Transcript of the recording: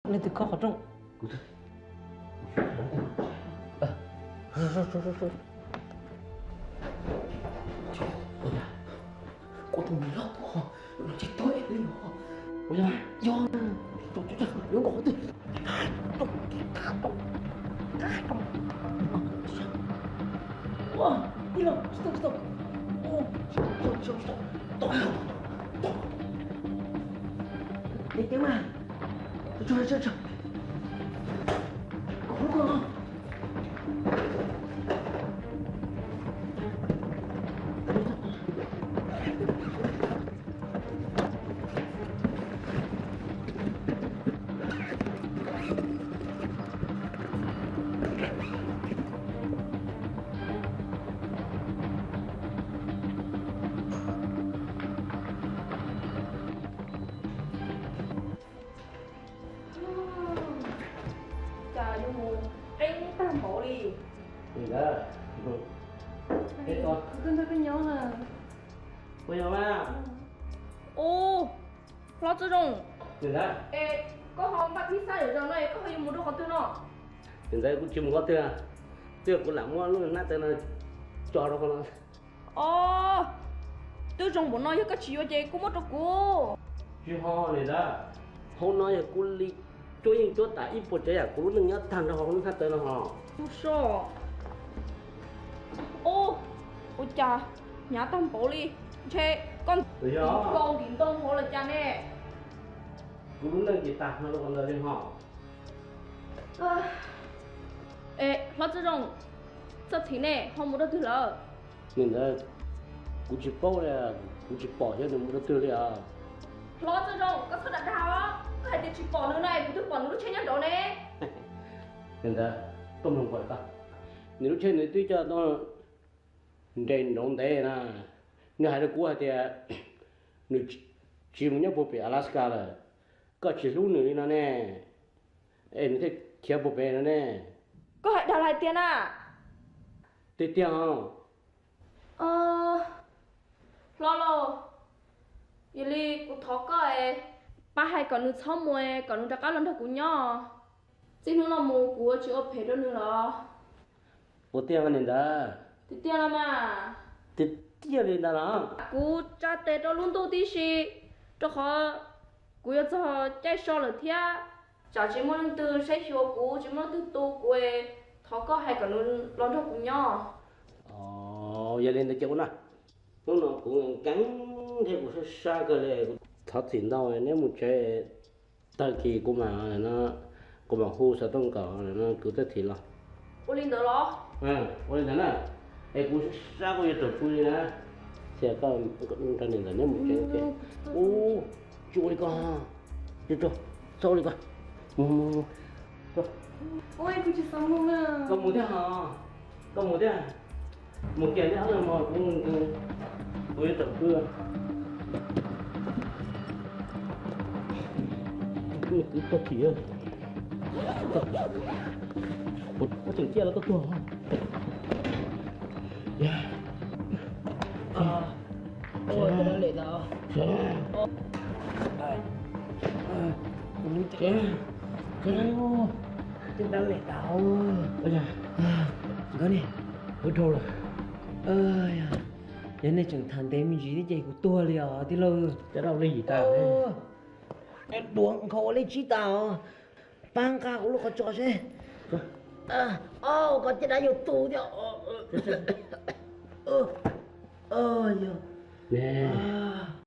Leej twg khob qhov rooj? Kuv tus niam hlob kuv ho ntshe tuag li os. Ua yog, yog, yuav nkaum qhov twg? Ua, tij laug, tsis tau, tsis tau. Ua, tsis tau, tsis tau, tsis tau. Tau, tau. Dev ceev mas. Tso, tso, tso. Kom lub ko no. Cas yuav mus qeeb tag npaum li. Ntawd, ntawd, ntawd nyob na. Puas yog mas? Ub, hlob Txawj Zoo. Ntawd, es koj ho npaj phij xab yuav zoo no es koj ho yuav mus rau qhov twg no? Ntawd kuv tsis mus qhov twg, twb yog kuv lam muab lub hnab taw no tso rau qhov no. Os, twb zoo npaum no yog koj tsis yuav ces kuj muab rau kuv. Tsis ho li ntawd, hauv no yog kuv li cuab yeej cuab tas ib puas tsav yam kuv lub neej nyob tag nrho hauv lub hnab taw no ho. Ub, ua cas hnyav tag npaum li, ntshe koj ntim ntoo hauv los cas ne? Kuv lub neej ces tag nrho rau qhov ntawd li ho. Es hlob Txawj Zoo, txoj txhim ne ho mus rau twg lawm? Nim ntawd kuv tsis paub li, kuv tsis pom xyov nws mus rau twg li os. Hlob Txawj Zoo, koj txhob dag dag os, koj hais tias tsis pom nws no es kuv twb pom nws lub tsheb nyob nraud ne. Nim ntawd, koj mloog kuv hais koj, nws lub tsheb nws twb coj tau nres nraud ntev na. Nws hais rau kuv hais tias nws tsis mus nyob puag pem Alaska lawm. Koj tsis hlub nws li no ne, es nws thiaj khiav puag pem no ne. Koj hais dag hais tiag na? Tiag tiag os. Hlob lauj, yog li kuv thov koj es pab hais kom nws txhob mus es kom nws rov qab los nrog kuv nyob. Txij hnub no mus kuv yuav tsis ua phem rau nws lawm. Ua tiag mas niam ntawd? Tiag tiag los mas. Tiag tiag li ntawd los? Kuv tsa tes rau lub ntuj tib si, rau qhov kuv yuav txog caij so lawm thiab. Tsam tsis muaj leej twg saib xyuas kuv, tsis muaj leej twg tu kuv, thov koj hais kom nws los nrog kuv nyob. Yog li ntawd ces ua no, hnub no kuv nkees nkees thiab kuv sab sab kawg li, kuv thov txim ntau, neb mus tsev. Tag kis kuv mam, kuv mam hu xov tooj kom kwv Txawj Thim los. Ua li ntawd los? Ua li ntawd na, es kuv sab kuv yuav tawm pw li na. Thiab koj nrog niam ntawm neb mus tsev ua ke. Ub, tsis ua li ko, tsis txhob ua li ko. Mus, mus, mus. Koj mus thiab hos, koj mus thiab. Mus kiag neb ob leeg mus, kuv, kuv yuav tawm pw. Kwv Txawj Thim, koj tseem ciaj los koj tuag. Nkawd ne, kuv dhau lawm. Yog nej tseem tham ntev me ntsis thiab ces kuv tuag li os tij laug. Cov dau li yim tas. Duav nkhaus ua li tsib tas os. Pab nqa kuv lub qhov tso seb. Koj caj dab yuav tu thiab. Yog.